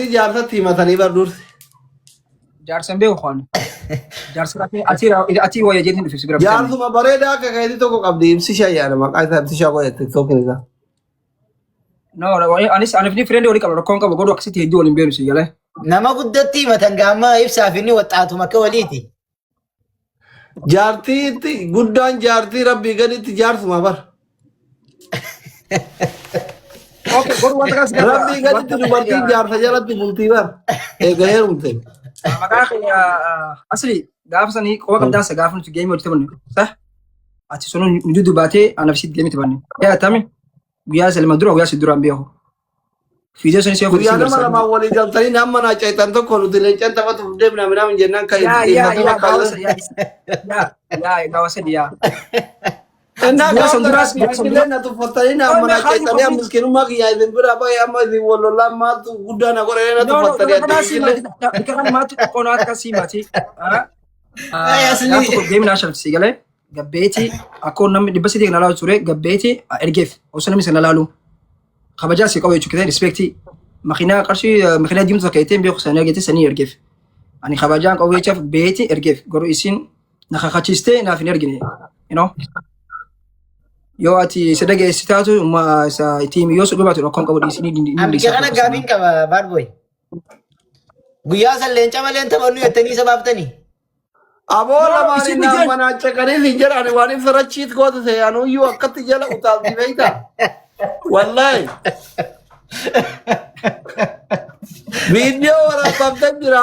Jaarsatti himatanii bar dursi. Jaarsa hin beeku kwaan. Jaarsa ati ati wayya jeetiin dhufe si bira bitame. Jaarsuma bareedaa akka keetii tokko qabdi ibsisha yaada maqaa isaa ibsisha godhe tiktookin isaa. No, anis anif ni friend walii qaba rakkoon qaba godhu akkasitti hedduu waliin beenu si galee. Nama guddatti himatan gaama ibsaaf inni waxxaatuma akka waliiti. Jaartiitti guddaan jaartii rabbii gaditti jaarsuma bar. Okay, godhu wanta kanas gaafa. Rabbii gaditti dubartiin jaarsa jalatti bultii bar. Eega heerumte. Maqaa kiyya asli gaafa sanii qoba qabdaansa gaafa nuti geemii hojii taphanne. Sah? Ati sunu nu duddubaatee anaaf sitti geemii taphanne. Yaa tami guyyaa salma dura guyyaa si duraan beeku. Fiidiyoo sanii si Guyyaa ofiisi nama garsaa. lamaan walii galtanii amma naa ceetan tokko nuti leencaan taphatuuf deemna minaamin jennaan kan Yaa itti yaa himatee yaa bakka gaafa sadi yaa yaa yaa gaafa sadi yaa. Innaa Guyyaa gaafa san duraas sanatti guyyaa san dura. isillee na tuffatanii na amma naa ceetanii amma miskinummaa kiyyaa isin bira bahe amma isin wal lollaan maaltu guddaa na godhee na No no tuffattanii kana ati kanaa sii isillee. maati. Bika kana maatu xiqqoo naa akka sii maati. Ay, asli. Gaafa tokko geemii naa shalfisii galee gabbeeti akkoo namni 300 kana laalu ture gabbeeti ergeef osoo namni sana laalu kabajaa si qabu jechuudha rispeektii makiinaa qarshii makiinaa diimtuu takka ittiin beeku sana ergeete sanii ergeef ani kabajaan qabu jechaaf beeti ergeef garuu isin na kakachiistee naaf hin ergine you know yoo ati isa dhageessi taatu isa ittiin yoo si dhubaatu rakkoon qabu dhiisanii ni Ambika dhiisaa kana gaafiin qaba bad boy. Guyyaa san leenca malee hin taphannu jettanii isa baaftanii. Aboo No, lamaan isin inni mijeen. amma naa caqanii siin jedhan waan inni firachiit goote ta'e anuyyuu akkatti jala utaalti beektaa. Wallaahi. Viidiyoo waraabamtee jira.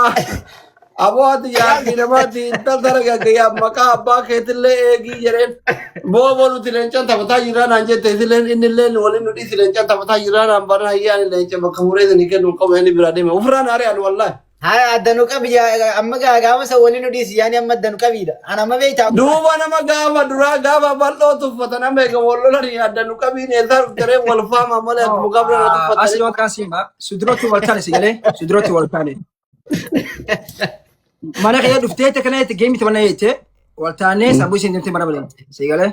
Aboo ati jaartii namaati intal tara gaggeeyyaa maqaa abbaa keetillee eegii jedheen. Boo boo nuti leencaan taphataa jirraa naan jette isilleen innillee waliin nu dhiisi leencaan taphataa jirraa naan barna hayyaan leenca bakka muree isinii kennu hin qabu inni biraa deeme. Ofirraa na ari'an wallaahi. Haa adda nu qabi amma gaafa san waliin nu dhiisi yaani amma adda nu qabiidha. Ana amma beektaa. Duuba nama gaafa duraa gaafa bal'oo tuffatan amma eega wal lolanii adda nu qabiin eessaa dhuftaree wal faama malee akkuma gabra na Asli tuffatanii. waan kaasii hima. Suduratti wal taane si galee suduratti wal taane. Mana kee dhuftee takka itti geemii taphanna jette wal taanee sammuu isheen deemtee mana banante si galee.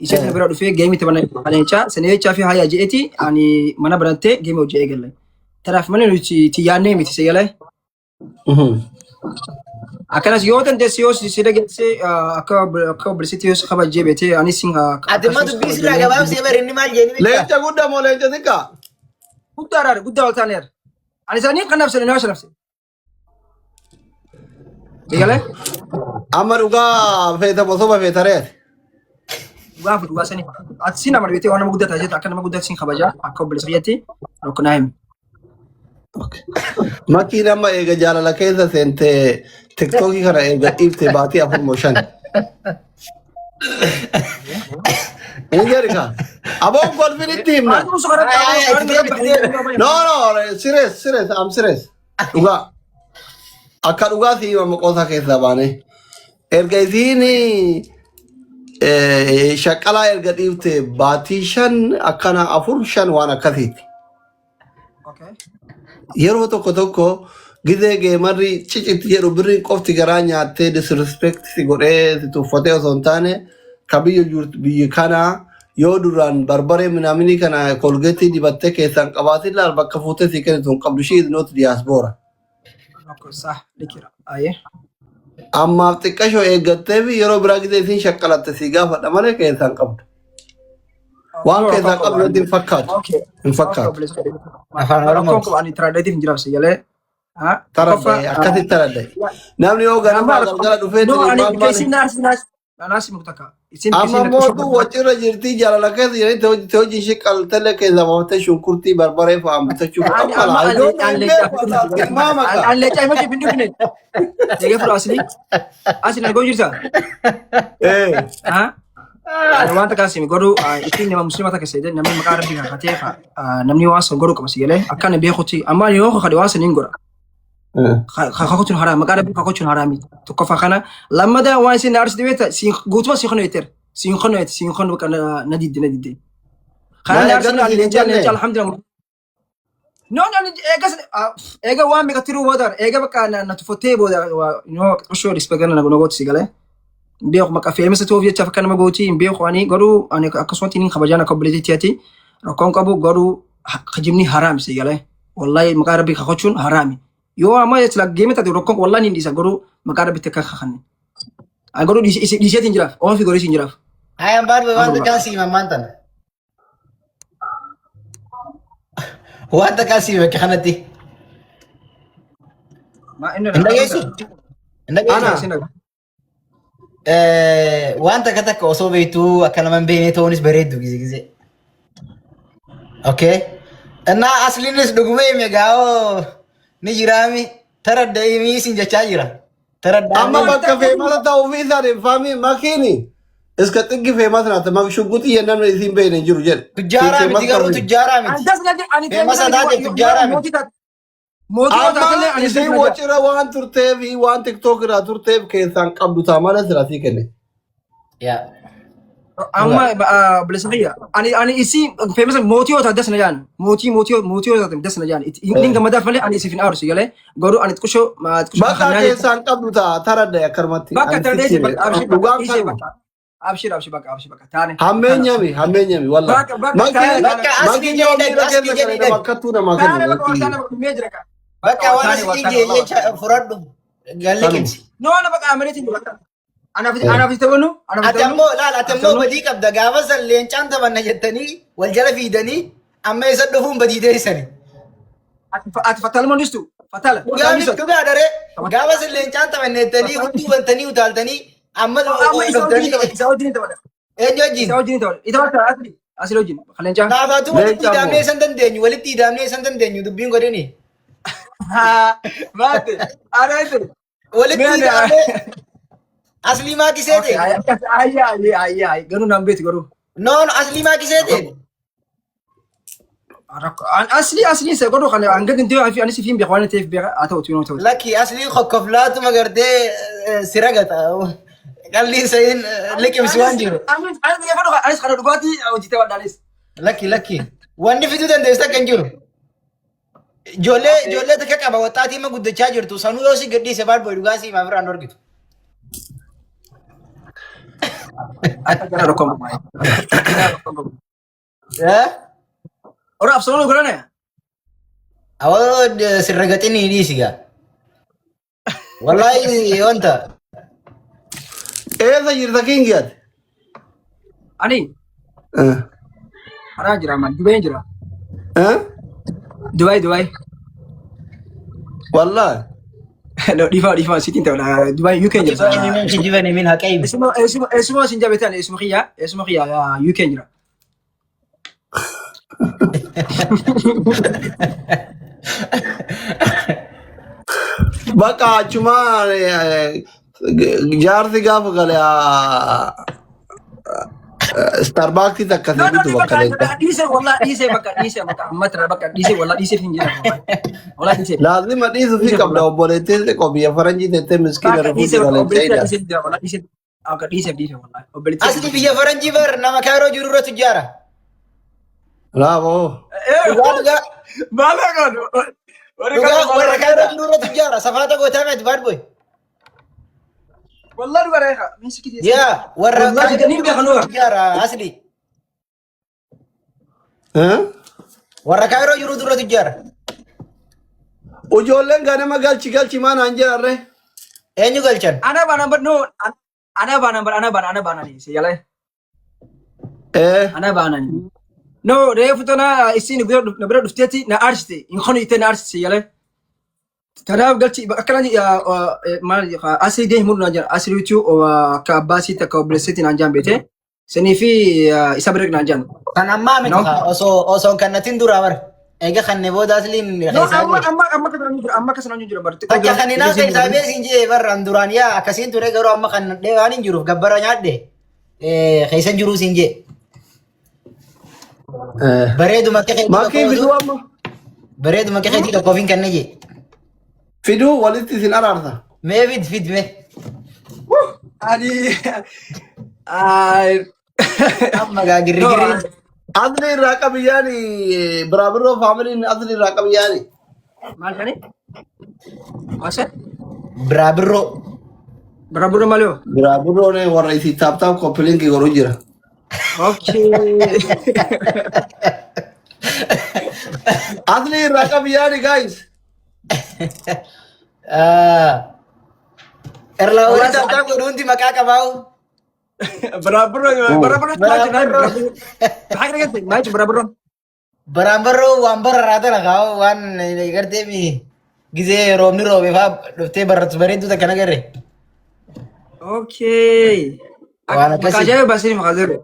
Isheen bira dhufee geemii taphanna leencaa sana jechaa fi hayaa je'eeti ani mana banantee geemii hojii eegalle. Tanaaf mana nuti xiyyaannee miti si galee. Akkanas yoo dandeesse yoo si dhageesse akka akka obboleessitti yoo si kabajjee beetee anis Ati immoo dubbii sirraa gabaabsee bari inni maal jeeni beektaa? Leenca guddaa moo leenca xiqqaa? Guddaa guddaa wal taaneera. Ani isaanii kan nafse nama shanafse. Eegalee Amma dhugaa feeta bosoba feeta reeti. dhugaa fi dhugaa sanii. Ati si nama beektee waan nama guddaa taatee akka nama guddaa siin kabajaa akka obboleessa biyyatti tokko naa himi. Makiin amma eega jaalala keessa seentee tiktookii kana eega dhiifte baatii afur moo shan. Hin jedhi kaa. Aboon kolfin itti himna. Maal kunuunsu karaa Ay, ay, itti deebi, itti deebi. No, no, serious, serious, I'm serious. Dhugaa. Akka dhugaa si hima qoosaa keessaa baane. Erga isiin shaqqalaa erga dhiifte baatii shan akkana afur shan waan akkasiiti. Yeroo tokko tokko gizee geemarri cicitti jedhu birriin qofti garaa nyaattee disrespect si godhee si tuffatee osoo hin taane ka biyya jirtu biyyi kanaa yoo duraan barbaree minaaminii kana kolgeetii dibattee keessaan qabaatin laal bakka fuutee si kennitu hin qabdu she is not diaspora. Ammaaf xiqqashoo eeggattee fi yeroo biraa gizee isiin shaqqalatte si gaafadha malee keessaan qabdu. Waan keessaa qabdu natti hin fakkaatu. Hin fakkaatu. Afaan Oromoo. Taraddae akkasitti taraddae. Namni yoo ganamaa galgala dhufee tiri maal maal. Amma mootuu wacirra jirtii jaalala keessa jiranii te hojii ishee qaltelle keessa baaftee shunkurtii barbaree fa'aa bitachuu fa'aa mala. Ijoollee hin beeku tilmaama kaa. Eh. Wanta kaasimi godhu ittiin nama muslima takka seete namni maqaa rabbii kakatee namni waan san godhu qaba si galee akka ani beekutti amma yoo kakadhe waan san hin godha. Kakachuun haraami maqaa rabbii kakachuun haraami tokkoffaa kana lammataa waan isin aarsitu beekta guutuma siin kennu siin kennu siin kennu bakka na didde na didde. Kana Maa na aarsitu eeggadhu siin hin leencaa jenne. leencaa alhamdulillah. No, no, eega eega waan meeqa tiruu booda eega bakka na tuffattee booda yoo qoshoo dhispagana na gooti si galee. Hin beeku maqaa feemisa ta'uuf jecha akka nama gooti hin beeku ani garuu ani akkasumatti hin kabajaan akka obboleettiitti ati rakkoon qabu garuu kijibni haraam si galee. Wallahi maqaa rabbii kakachuun haraami. Yoo amma sila geeme taate rakkoon wallahi ni dhiisa garuu maqaa rabbitti akka kakanne. Ani garuu dhiiseetiin jiraaf. Ofi godhee siin jiraaf. Hayan bad boy waan takkaan sii mammaan tana. Waan takkaan sii bakka kanatti. Hin dhageessu? Hin dhageessu? Ana. Waan takka takka osoo beektuu akka nama hin beekne ta'uunis bareeddu gize gize. Okay. Innaa asliinis dhuguma hime gaa'oo ni jiraami taradda himii sin jechaa jira. Taradda Amma bakka feemasa ta'uu fi isaan hin faami makiini. Iska xiggi feemasa naata mak shugguxii jennaan namni isiin beekne hin jiru jedhe. Tujjaaraa miti garuu tujjaaraa miti. Feemasa taate tujjaaraa miti. Mootii yoo taatellee Amma ani isiin sirna jira. wacira waan turteef waan tiktook irraa turteef keessaan qabdu ta'a malee sira sii kenne. Yaa. Amma obboleessa kiyya ani isii feemasa mootii yoo taate dasna jaan mootii mootii mootii yoo taate dasna jaan inni gammadaaf malee ani isiif hin aaru si galee garuu ani xiqqishoo xiqqishoo Bakka keessaan qabdu ta'a taradda akkanumatti. Bakka Ani taradee sitti bakka abshir bakka Dhugaan dhiisee kanuma. bakka abshir abshir bakka abshir bakka taane. Hammeenyami hammeenyami wallahi. Bakka bakka Makiin taane Bakka asli makiin yoo jedhi miira asli keessa jedhi galee nama akkattuu namaa taane kennu. bakka taane bakka dhumee jira ka. Bakka waan Taane asli taane jee wallahi. jecha fudhadhu. Galli Kanuma. qinsi. No na bakka amaneetiin bakka. Anaaf anaaf ta'uunu anaaf Ati ta'uunu. ammoo laal ati ammoo badii qabda gaafa san leencaan taphanna jettanii wal jala fiidanii amma eessa dhufuun badii teessani. Ati fatala mondistu fatala. Dhugaa miti dhugaa daree gaafa san leencaan taphanna jettanii hudduu bantanii utaaltanii amma Amma isa wajjin dhuftanii taphata isa wajjin taphata. eenyu wajjin. Isa wajjin taphata. Isa wajjin asli asli wajjin kaleencaa. Kaafaatu walitti Leenca hidhamnee ammoo. san dandeenyu walitti hidhamnee san dandeenyu dubbiin godhini. Maate anaate. Walitti Mee hidhamnee aslii maa kisee Okay ta'e. ayya ayya ayya garuu naan beeti garuu. No no aslii maa kisee ta'e. Asli asli isa godhu kana hanga danda'u fi anis fi beeku waan ta'eef beeka haa ta'u yoo ta'u. Lakki aslii kokkoflaatuma gartee si ragata. Qalliin sayin liqimsi waan jiru. Anis anis godhu anis kana dhugaatii hojii ta'uu addaanis. Lakki lakki. Wanni fiduu dandeessu takka hin jiru. Ijoollee ijoollee takka qaba waxaatii amma guddachaa jirtu sanuu yoo si gadhiise baad boy dhugaa si himaa biraan argitu. Akka gara rakkoon qabu. Eh? Ora absalom godhane. Awoo sirragaxinii dhiisi gaa. Wallaahi wanta. Eessa jirta kingi ati? Ani karaa jira man Dubai jira. Eh? Dubai Dubai. Wallahi. No dhiifama dhiifama sitiin ta'u Dubai UK jira. Kijibani min haqa himi. Esuma esuma esuma sin jabetan esuma kiyya UK jira. Bakka achuma jaarsi gaafa gale Starbucks takka No, no, sirriitu bakka leenca. dhiise wallah dhiise bakka dhiise bakka amma tira bakka dhiise wallah dhiise hin jira. Wallah dhiise. Laazima dhiisuu fi qabda obboleettii xiqqoo biyya faranjii teettee miskiina Bakka rifuu dhiise jira bakka leenca obboleettii hidha. dhiise jira wallah dhiise. Akka dhiise dhiise wallah obboleettii. Asli biyya faranjii bar nama kaayiroo jiru irra tujjaara. Bravo. Dhugaa dhugaa Maal kan dhugaa warra kaayiroo jiru irra tujjaara. Safaata gootaa miti bad boy. Wallah dhugaa reeqa. Miski Yaa warra Wallahi kaayiroo ni jiru beekan irra warra. tujjaara asli. Eh? Warra kaayiroo jiru irra tujjaara. Ijoolleen ganama galchi galchi maan aan jedharre. Eenyu galchan? Ana baana bar no ana baana bar ana baana ana baana ni si yala Eh. ana baana ni. No reefu tana isin na bira dhufteeti na aarsite hin konu itte na aarsite yala. Kanaaf galchi akkana maal asii deemu naan jedhan asiriitu akka abbaasiitti akka obboleessitti naan jedhan beete sanii fi isa bira naan jedhan. Kan ammaa miti No. kaa osoo osoo hin kannatin duraa bara. Eega kanne booda asliin No keessaa amma jira. amma amma akkasuma jira amma akkasuma jira bara xiqqoo Bakka jira. kaninaa keessaa beesin jee barra an duraan yaa akkasiin ture garuu amma kan dhee waan hin jiruuf gabbara nyaadhe keessan jiruu siin jee. Eh. Bareeduma akka keetii Makii tokko fiduu amma. bareeduma akka keetii tokkoof hin kenne jee. Fiduu walitti isin araarsa. Mee fid fid mee. Ani Amma gaa girri girri. Asli irraa qabiyyaani biraabirroo faamiliin asli irraa qabiyyaani. Maal jedhani? Maal Biraa birroo. Bira birroo maal yoo? Biraabirroon warra isii taaptaap koppiliinkii godhu jira. Okay. Asli irraa qabi yaani guys. Irraa warri tap tap godhu hundi maqaa qabaa'u. Baraabirroo baraabirroo Baraabirroo. Maxaa ka dhigantay? Maaji baraabirroo. Baraanbarroo waan bararraa tana kaa'u waan gartee mi gizee roobni roobe faa dhuftee barrattu bareedduu takka nagarre. Okay. Waan Maqaa akkasii. ajaa'iba baasanii maqaa zero.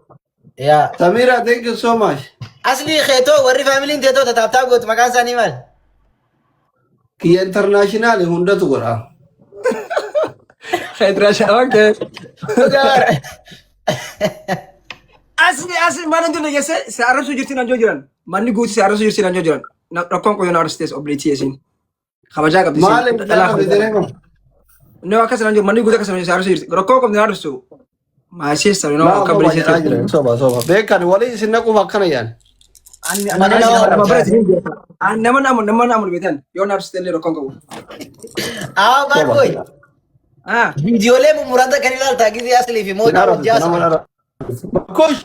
Yaa. Samira, thank you so much. Asli keetoo warri faamiliin teetoo tap tap gootu maqaan isaanii maal? Kiyya international hundatu godha. Khaydraasha okay. Asli asli mana hundi dhageesse si arrabsuu jirti naannoo jiran. Manni guutuu si arrabsuu jirti naannoo jiran. Rakkoon qoyyoo na arrabsitees obboleettii isiin. Kabajaa qabdi Maal isiin. Dhalaa hin kabajaa jedhee qabdi. No akkas naannoo manni guutuu akkas naannoo si arrabsuu jirti. Rakkoo qabdi na arrabsu. My sister, you know, Laa akka soba obboleettii jedhaa ta'e. jira. Soba soba. Beekan walii isin naquuf akkana yaan. Ani Manni nama nama arrabsaa. bira isin beeka. Ani nama namu nama namu beekan. Yoo na arrabsite illee rakkoon qabu. Aa bad Soba. boy. Ah. Viidiyoolee mummuranta kan ilaaltaa gizee aslii fi Sin mootaa arrabsitu wajjin nama haasa'an. arrabsitu. Kush.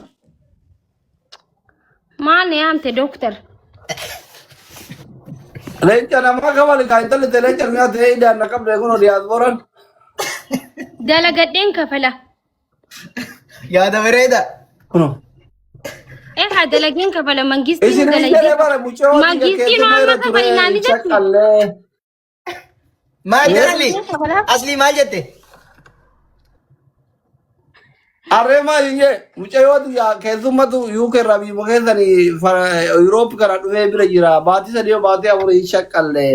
Maal na yaamte dooktar? Leenca namaa kabali kaa intalli ta'e leenca nyaate hidhaan na qabde kun diyaaspooraan. Dalagadheen kafala. Yaada bareeda. Kunoo. Ehaa dalageen kafala mangistiin Isin hin jedhee dalagee. bara mucoo biyya Mangistiin keessummaa amma irra ture kafali naan ni jettu. shaqqallee. Maal jette asli? Dalageen kafala. Asli maal jette? Harree maal hin jee mucayyoo biyya keessummatu UK irraa biyya keessanii Europe kana dhufee bira jira. Baatii sadii yoo baatii afur hin shaqqalle.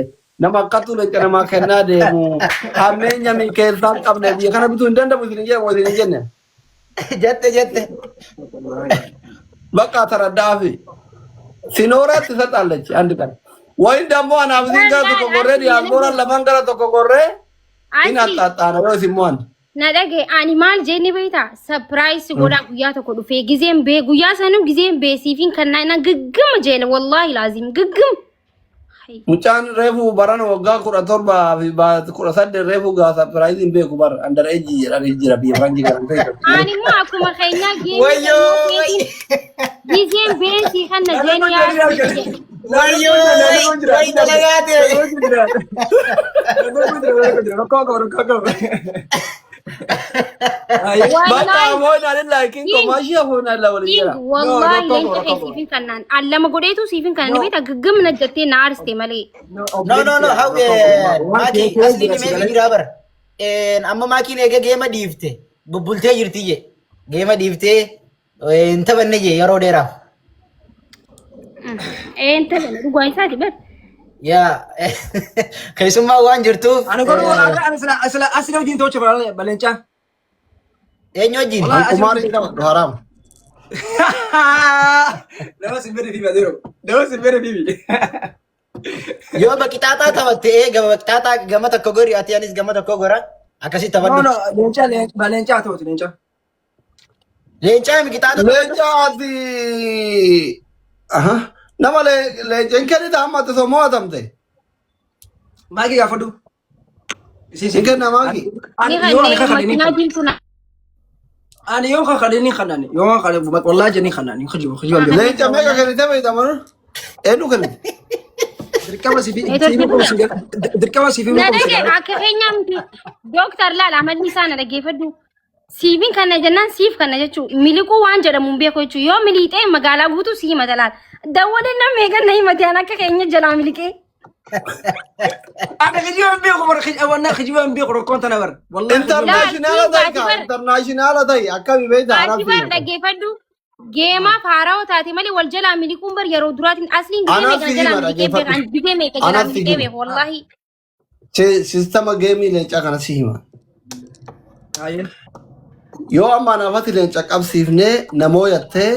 Nama akkattuu leenca namaa kennaa deemu. Hammeenya min keessaa hin qabne biyya kana bituu hin danda'u isin hin jedhamu isin hin jenne. Jette jette. Bakka taradaafi. Sinooraatti isa xaallachi andi kan. Wayin dammoo anaaf isin gara tokko gorree diyaaspooraan lamaan gara tokko gorree hin Asli haxxaaxxaana yoo isin mo'an. na dhagaye ani maal jeenni beektaa surprise godhaa guyyaa tokko dhufee gizeen bee guyyaa sanuu gizeen beesiifiin kan na giggima jeena wallaahi laazim giggim. Mucaan reefu barana waggaa 17 fi 18 reefu gaa surprise hin beeku bar under age jedhanii jira biyya faranjii kana ta'e. Ani immoo akkuma keenyaa geemii Wayyoo gizeen beesii kan na jeen yaadu. Wayyoo wayi dalagaa ta'e. Wallaahi Bakka afoon alillaa kin komaashii afoon allaa waliin King jira. wallaahi No, leenca kee siifin kannaan allama godheetu siifin kannaan beektaa giggimna jettee na aarsite malee. No no no how maaki asli ni meeqa jira bara. Amma maakiin eega geema dhiifte bubbultee jirti je. Geema dhiiftee hin taphanne je yeroo dheeraaf. Ee intala dhugaa isaati bar. Yaa keessummaa waan jirtuuf Ani godhu ani sila sila asli wajjin tocha baleenca. eenyu wajjin? Wallahi asli Kumaar hin taphadhu haraam. Nama si bere fiibi adeero. Nama si bere fiibi. Yoo baqixaaxaa taphatte gama baqixaaxaa gama tokko gori ati anis gama tokko gora akkasii No taphadhu. no leenca baleenca ta'uti leenca. Leencaa miqixaaxa Leenca ati aha nama leenca hin kennita amma ati osoo mo'atamte. Maakii gaafadhu. Hin kenna maakii. Ni Ani yoo ani kanneen kakadhe ni makiinaa diimtuu na ani yoo kakadhe ni kanani yoo kakadhe wallahi ni kanani kijibu kijibu beeku. Leenca meeqa kennite beekta manuu? Eenyu kennite? Dirqama si fi dirqama si fi Na dhagaye akka keenyaa miti. Dooktar laala amalli isaa na dhaggeeffadhu. Siifin kana jennaan siif kana jechuun miliquu waan jedhamu hin beeku jechuun yoo miliqxee magaalaa guutuu si himata laala. Dawwalee nama meeqan na himate an akka keenya jalaa miliqee. Ana kijiba hin beeku bara wanna kijiba hin beeku rakkoon tana bara. Wallahi International ta'i kaa international ta'i akkami beekta Ati bar arabsi. dhaggeeffadhu. Geemaaf haarawaa taate malee wal jalaa miliquun bar yeroo duraatiin asliin gizee Anaaf meeqa si jalaa hima miliqee beeka dhaggeeffadhu. an gizee meeqa jalaa Anaaf si miliqee hima. beeka wallaahi. Sistema geemii leencaa kana si hima. Ayyee. Yoo amma anaafati leenca qabsiifnee namoo yattee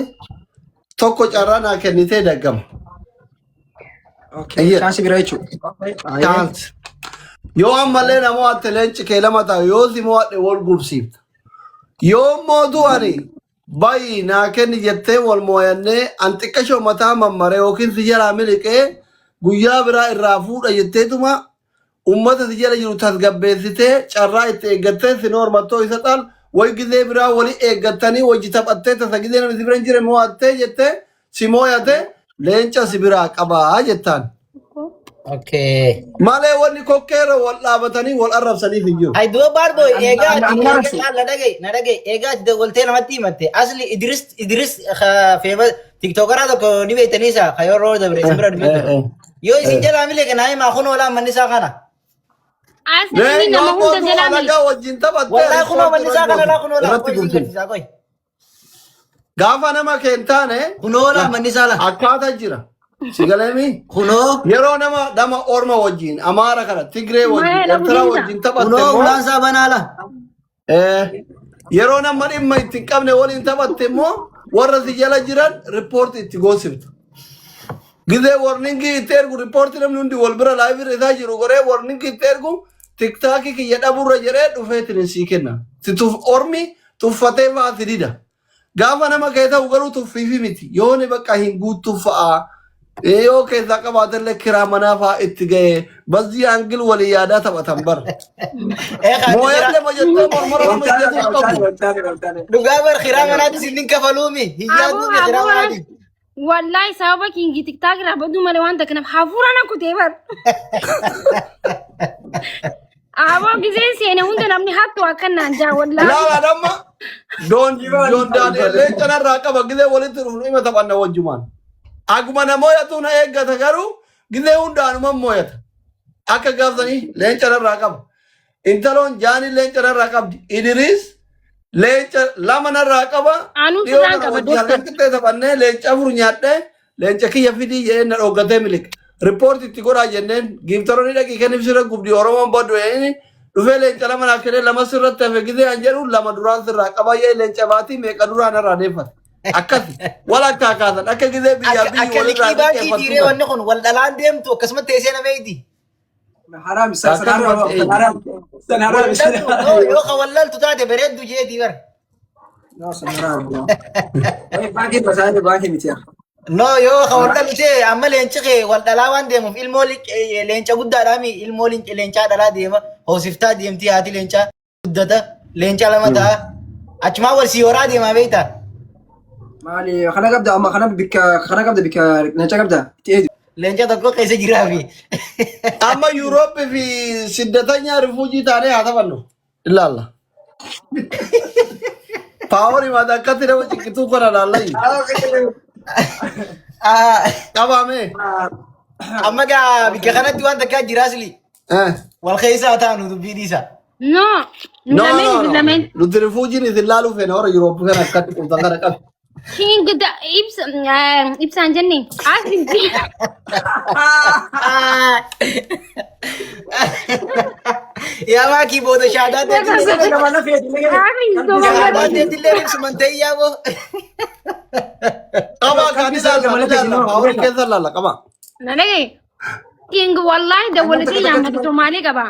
tokko carraa naa kennitee daggama. Okay. Ayyee. Chance biraa jechuudha. Ayyee. Chance. Yoo ammallee namoo hatte leenci kee lama ta'a yoo si mo'adhe wal gubsiifta. Yoo mootu ani bayi naa kenni jettee wal mooyannee an xiqqashoo mataa mammare yookiin si jalaa miliqee guyyaa biraa irraa fuudha jetteetuma ummata si jala jiru tasgabbeessitee carraa itti eeggattee si noormattoo isa xaal way gizee biraa wali eeggattanii wajji taphattee tasa gizee namni si bira hin jire mo'attee jettee si mooyate. Leenca si biraa qabaa jettaan. Okay. Malee wanni kokkeerra wal dhaabatanii wal arrabsaniif hin jiru. Ay duuba baardoo eegaa ati Ani eegaa arrabse. laal na dhaga'i na dhaga'i eegaa ati dawwaltee namatti himatte asli Idris Idris feeba tiktookaraa tokko ni beektanii isa ka yeroo dabre isin bira dhufee ture. Yoo isin jalaa milee kanaa himaa kunoo laa manni isaa kana. Asli nama Yoo hunda mootuu jalaa mili. alagaa wajjin taphattee Wallaahi kunoo manni isaa kana laa kunoo laa irratti qoy isin gurguru. garsiisaa qoy. Gaafa nama kee hin taane Kunoo laa manni isaa laa. akkaata jira. Si galeemi? Kunoo Yeroo nama nama Orma wajjin, Amaara kana, Tigree wajjin, Maal Eertiraa abudiinsa? wajjin taphatte kunoo immoo ulaan isaa banaa laa. Yeroo nama dhimma itti hin qabne waliin taphatte immoo warra si jala jiran riippoortii itti goosifta. Gizee warningii itti ergu riippoortii namni hundi wal bira laayivii irra isaa jiru godhee warningii itti ergu tiktaakii kiyya dhabuurra jedhee dhufeetiin sii kenna. Si tuf ormi tuffatee fa'aa si dida. Gaafa nama kee ta'u garuu tuffiifi miti. Yooni bakka hin guuttuuf fa'aa. Yoo keessaa qabaatellee kiraa manaa fa'aa itti ga'ee bazzii aangil walii yaadaa taphatan bara. Mooyaan lama jettee mormora nama ijjatu hin qabu. Dhugaa bar kiraa manaatti isin hin kafaluumi. Hin Aboo yaadduumi kiraa aboo manaatti. wallahi sababa kingi tiktaak irraa baduu malee waan takka nama hafuura na kutee bar. Aboo gizeen seene hunda namni hattu akka naan jaa wallahi. Laala damma doon doon daani'el leenca narraa qaba gizee walitti dhufnu ima taphanna wajjumaan. Aguma na mooyatu na eeggata garuu gizee hundaanuma mooyata. Akka gaafsanii leenca narraa qaba. Intaloon jaanii leenca narraa qabdi. Idiriis leenca lama narraa qaba. Anuu Dhiyoo sirraan kana qaba wajjin doktar. halkan qixxee taphannee leenca afur nyaadhee leenca kiyya fidii jedhee na dhooggatee miliqa. Riippoorti itti godhaa jenneen giiftaroonni dhaqii kenniif sirra gubdi Oromoon baddu jedhanii dhufee leenca lama naa kennee lama sirratti hafe gizee an jedhu lama duraan sirraa qabaa jedhee leenca baatii meeqa duraan irraa deeffate. Akkasi wal akka kaasan akka gizee biyyaa Akka biyyi akka walirraa liqii baankii liqeeffattu tiiree kana. wanni kun wal dhalaan deemtu akkasuma teessee nama eegi. Haram san san haram Akkasumatti san haram san haram san Wallaltu haram. yoo ka wallaltu taate bareeddu jeetii bara. No san haram. Baankii basaanii baankii miti yaa. No yoo ka wallaltu ta'e amma leenci kee wal dhalaa waan deemuuf ilmoo leenca guddaadhaami ilmoo leencaa dhalaa deema hoosiftaa deemtii haati leencaa guddata leenca lama ta'a achumaa wal sii horaa deemaa beektaa. Maali kana qabda amma kana bikka kana qabda bikka leenca qabda itti eegi. Leenca tokko keessa jiraa fi. Amma Yuurooppii fi siddatanyaa rifuujii taanee haa taphannu. Ilaalla. Paaworii maata akkatti nama ciqqituu kana laallayyu. Qabaame. Amma gaa bikka kanatti waan takkaa jiraa sili. Wal keessaa taanu dubbii dhiisa. No, nu No, lameen no, nu no. lameen. Nuti rifuujiin isin laaluu feena warra Yuurooppii kana akkatti qubtan kana qabu. King da ibsa ibsaan jenne asli Yaa maakii booda shaadaa teetillee shaadaa teetillee ibsuman ta'e yaa boo. Qabaa kan ilaalla, ilaalla. Paaworii keessa ilaalla, qabaa. Na dhagaye. King wallahi dawwalatee yaammatu Somaalee qaba.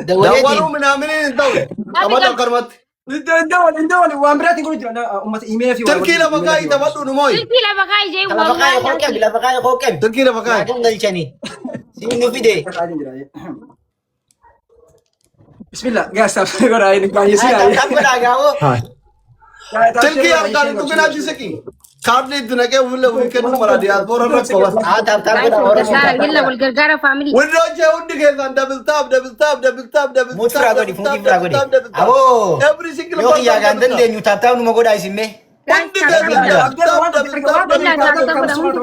Dawwaleetiin. Dawwaluu minaaminiin hin ta'u. Qabadhu akkanumatti. Indawal waan biraatiin godhu jira uummata imeela fi Turkii lafa kaa'ii taphadhu nu mooyi. Silkii lafa kaa'ii jee Lafa kaayee wallahi. hooqabi lafa kaayee hooqabi. Turkii lafa kaa'ii. Laakiin galchanii. Siin nu fide. Bismillah gaas godhaa inni baay'ee si Kan godhaa gaawoo. Silkii harkaan hin tuqin achi siqi. Kaardii itti naqee ofillee ofii kennuu mala diyaaspoora irra qoba. Haa taap taap Guys, godhaa wal Oromoo gargaara taap taap yalla godhaa. wal gargaara family. Windoojee hundi keessan double tap double tap double tap double Muut tap firaa godhi double tap fuutii firaa double godhi. tap double tap. Aboo Every single yoo kiyyaa person gaan double tap. dandeenyu taap taap numa godhaa isin mee. Hundi keessan double tap double tap double tap. Hundi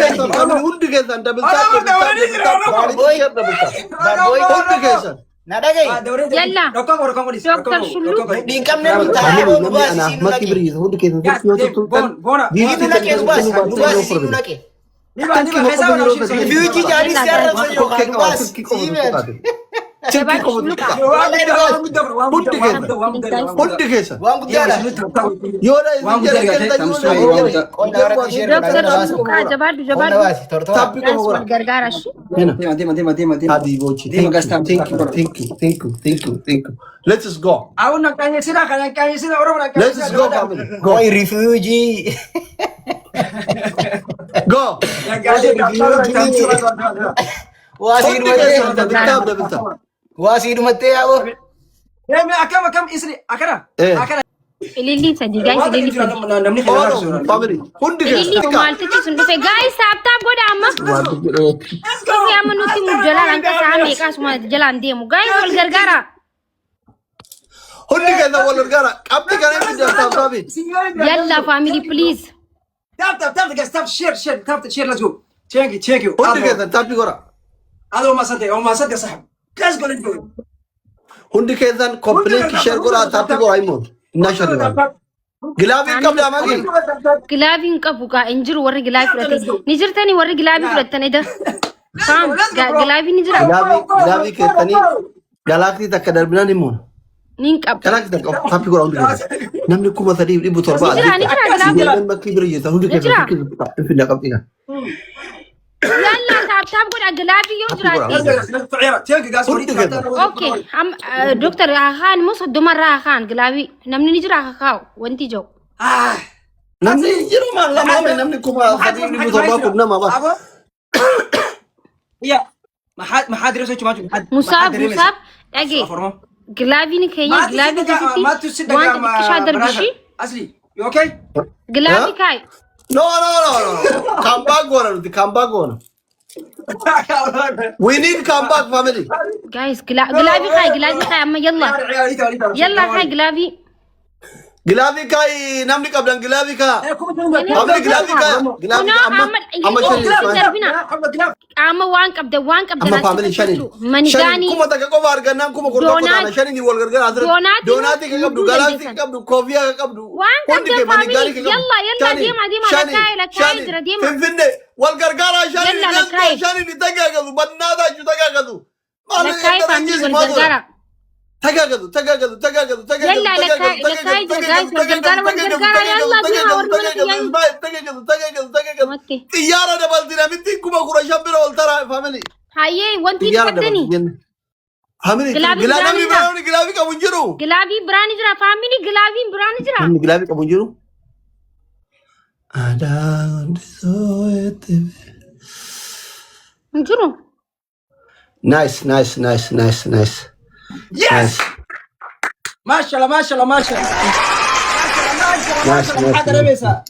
keessan family hundi keessan double tap double tap double tap. Baarbooy Double tap. baarbooy Hundi keessan. na dhagayi. Yalla. Dr. Shullu. Mudhiin qabne nu taa'ee Family nu namni baasi anaaf siin nu makki naqe. biriis hundi keessan silkii yoo tuttuqtan Nu naqe nu baasi nu baasi siin nu naqe. Rifiijii jaarii si arrabsa yookaan nu baasi sii meetu. Silkii qofa tuttuqa. Hundi keessan. Hundi keessan. Waan guddaadha. Yoo dha isin jedhe kenna yoo dha isin jedhe. Qonna irratti ishee Dr. irraa baasi. Shulluqaa jabaadhu Qonna jabaadhu. baasi tortoraa. Tappi qofa Guys wal godha. gargaara shi. Hadi Bochi, thank you, thank you, thank you, thank you, thank you, thank you. Let us go. Let us go, family. Go. Oi rifiijii. Go. Waa sii Hundi dhumattee. keessan double tap, double tap. Waa sii dhumattee yaa'oo. Akkam akkam isri akkana Eh. akkana. Ilillii sadii guys, Waan ilillii jira sadii. namni keenya All of laatu family. Hundi keessa. Ilillii Xiqqaa. maaltichi sun dhufe guys, tap tap godha amma. Maaltichi dhufe. Dhufe amma nutti mu jalaan hanga sa'a meeqaa suma jalaan deemu. Guys, wal gargaara. Hundi keessa wal gargaara. Qabxii kana hin fiddan tap tapiin. Yalla family, please. Tap tap tap guys, tap, share share, tap share, let's go. Thank you, thank you. Hundi keessa tapii godha. هذا ما صدق ما صدق صاحب. Let's go, let's go. Hundi keessan copy link share godha, tapii godha immoo. Innaa shallifamu. Glovii qabdaa magi. Glovii hin qabu gaa, hin jiru warri glovii fudhate. Ni jirtanii warri glovii fudhattan eda. Faam glovii ni jira. Glovii glovii keessanii galaxy takka darbinaan immoo. Ni hin qabu. Galaxy takka tapii godha hundi keessan. Namni 3700 Ni jira, ni jira glovii. Ijoolleen bakkii bira jirtan hundi Ni keessan jira. finna qabxii kana. Yalla, tap tap godha glovii yoo jiraatte. Thank you guys. Hundi keessan. Okay, am doktor haan immoo 30 irraa haan glovii namni ni jira kaa'u wanti jiru. Ah. Namni jiru maal lama namni 3700 kun nama ba. يا ما حد رسول ما حد. Musaab, Musaab, dhagee gloviin keenya glovii keessatti waan xixiqqishaa darbishii. Asli, you okay? Glovii kaa'i. No, no, no, no. Comeback goona nuti, comeback goona. We need comeback, family. Guys, glovii kaa'i, glovii kaa'i amma, yalla. Yalla, kaa'i glovii. Glovii kaa'i, namni qabdan glovii kaa. Family, glovii kaa. Glovii kaa amma amma shaniin. Darbina. Amma waan qabda, waan qabda. Amma family shaniin. Shaniin Manigaanii. 1000 qofa argannaan 11,000 taana, shaniin wal gargaara asirratti. Donut Donutii ka qabdu, hunduu galaxy ka dandeessan. qabdu, koofiyaa ka qabdu. Waan Hundi qabdan kee manigaanii family. ka qabdu. Yalla, yalla, Shaniin, deema, deema, shaniin, lakkaa'e, lakkaa'e shaniin. jira, deema. Finfinnee wal gargaaraa shaniin. Yalla, Let's go. lakkaa'e. Shaniin tagaagazu bannaataa tagaagazu. Maal Lakkaa'e family, wal gargaara. Tagaagazu, tagaagazu, tagaagazu, tagaagazu, Yalla, lakkaa'e, lakkaa'e jira guys, wal gargaara, wal gargaara, yalla, deema warri mana kiyyaa. Tagaagazu, tagaagazu, tagaagazu. Okay. Xiyyaara dabalti namitti 15,000 bira ol tara, family. Hayyee, wanti Xiyyaara qaddanii. dabalti jenne. Family, Glovii gilaa biraan namni jira. biraa namni glovii qabu hin jiru. Glovii biraan jira family, gloviin biraan jira. Namni glovii qabu hin jiru. Adaan sooyete. Hin jiru. Nice, nice, nice, nice, nice. Yes. Nice. ما شاء الله، ما شاء الله، ما شاء الله، ما Nice, شاء الله. nice, حد nice. رميسة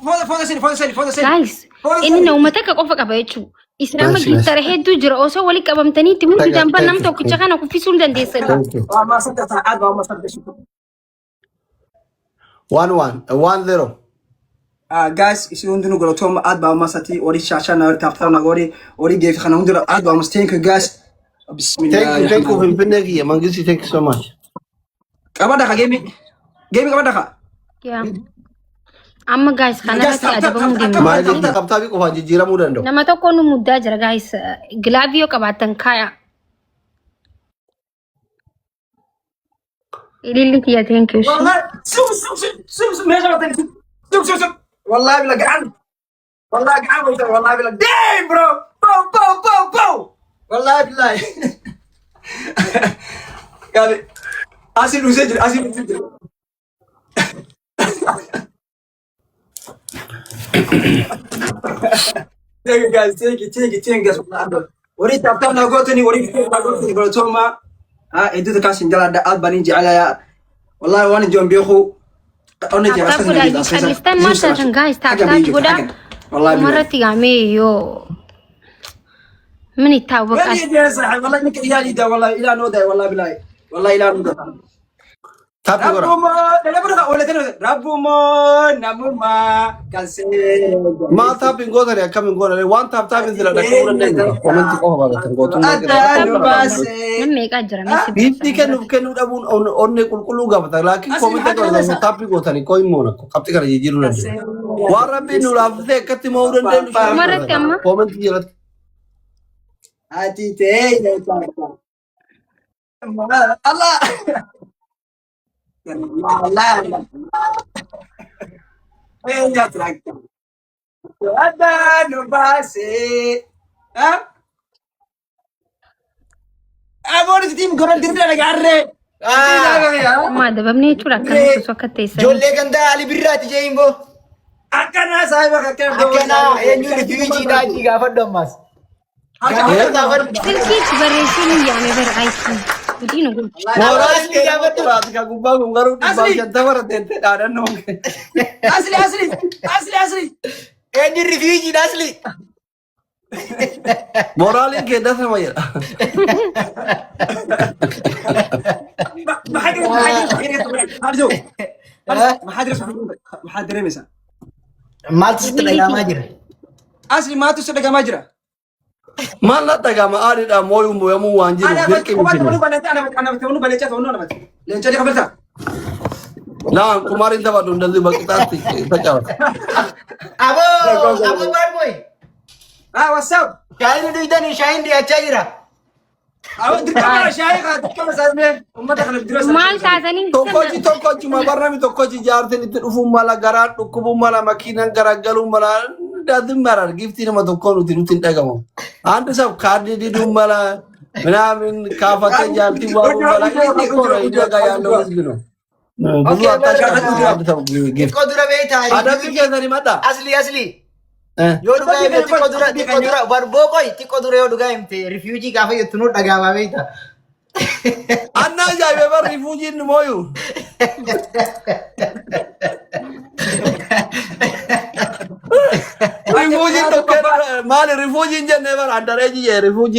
فوضى فوضى سني فوضى سني فوضى سني. Guys, inni nama takka qofa qaba jechuudha. Isin amma Nice, nice. giftara hedduu jira osoo walitti qabamtaniitti hundi Thank you, damban thank nam you. tokkicha kana kuffisuu hin dandeessan. Thank you. ما صدقت عاد ما صدقت. 1 1 1 0. Guys, isin hundinuu galatooma, aad baa umasati wari shaashaa wari taaftaana wari wari geefi kana hundira aad baa umas. Thank you guys. Bismillah. Thank you, thank you, Finfinnee kiyya. Mangisti, thank you so much. Qabadha ka game game qabadha ka. Yaa. Amma guys, kanarratti adabamuu deemna. Maayilii tap tapii qofaan jijjiiramuu danda'u. Nama tokko nu muddaa jira guys. Glovii yoo qabaattan kaaya. Ililli kiyya, thank you. والله سوق سوق سوق سوق ماشي سوق سوق سوق والله بالله قعد والله قعد والله بالله. Damn, bro, bow bow bow bow. والله بالله قال اسيل وسجل اسيل وسجل. Thank you guys, thank you, thank you, thank you guys. Warii taaftaan naa gootanii, warii naa gootanii, galatooma. Haa, hedduutu kaas hin jalaadha, aad baan hin jecelayaa. Wallahi waan ijoon beeku. Tap tap godhaa, callistan maal taatan guys, tap tap godhaa. Wallahi Umarratti gaamee yoo min ittaawwaqas. والله صاحب والله انك عيالي ده والله الى نودا والله بالله والله الى نودا. Tapii godha. ربما ولا ربما نمما كان. Maal tapiin gootani, akkamiin gootani waan tap tapiin sila dhaqqabuu dandeenya. Commentii qofa baratan gootummaa. Nam meeqaa jira messi? Giiftii kennuuf kennuu dhabuun onnee qulqulluu gaafata. Laakiin commentii qabatan tapii gootanii koo immoo nakko qabxii kana jijjiiruu dandeenya. Waan rabbiin nu laaffisee akkatti mo'uu dandeenyu. Umarratti amma. Commentii jalatti. Ati ta'e Allah Allah Ella tracta. Adanu base. Ha? Aboon sitiin goran dirree dhagaarree. Amma adabamne jechuudha akkana osoo akka teessanii. Ijoollee gandaa Ali Birraati jee immoo. Akkanaa saahiba, akkana. Akkanaa eenyuun fiijiidhaa achii gaafadhu ammas. Gaafadhu, gaafadhu. Silkiitti barreessuu ni yaame bara ayti. Gudii nu godhu. Mooraan Asli kee nama gaafadhu. xuraati kan gubbaa kun garuu dhibbaaf Asli. 50 teettee dhaadannoo kee. Asli, asli, asli, asli. Eenyu rifiijiidha asli. Mooraaliin kee dasama jedha. Maxaa dareemaysaa? Maaltu sitti dhaga'amaa jira? Asli, maaltu si dhagamaa jira? Maal na dhagama aadidhaan mooyuu mooyamuu waan jiru dirqi miti. Leenca ni kafaltaa? Naan kumaariin taphadhu እንደዚህ በቅጣት ተጫወት። Aboo aboo bad boy. Ah, what's up? Shaayiin dhuydanii shaayiin dhiyaachaa jira. Dirqama shaayii kaa dirqama saasmee uummata kana dura. Maal taatanii? Tokkochi tokkochuma barnami tokkochi jaartiin itti dhufuun mala, garaan dhukkubuun mala, makiinaan garagaluu mala, doesn't matter, giftii nama tokkoo nuti hin dhagamu. አንድ ሰው ካርድ diduun mala ምናምን ካፈተ jaartii waamuu mala, inni እኮ ነው እኛ ጋር ያለው ህዝብ ነው። ብዙ አታሽቃብጡ። አንድ ሰው gift Xiqqoo dura beektaa? Adabbii keessan himadha. Asli, asli. Yoo dhugaa himte xiqqoo dura barboo qoy xiqqoo dura yoo dhugaa himte refugee gaafa jettu nu dhagaamaa beektaa? Anna ajaa'ibee bar rifuujiin mooyu. Rifuujiin tokko maali rifuujiin jennee bar andareeji jee rifuujii.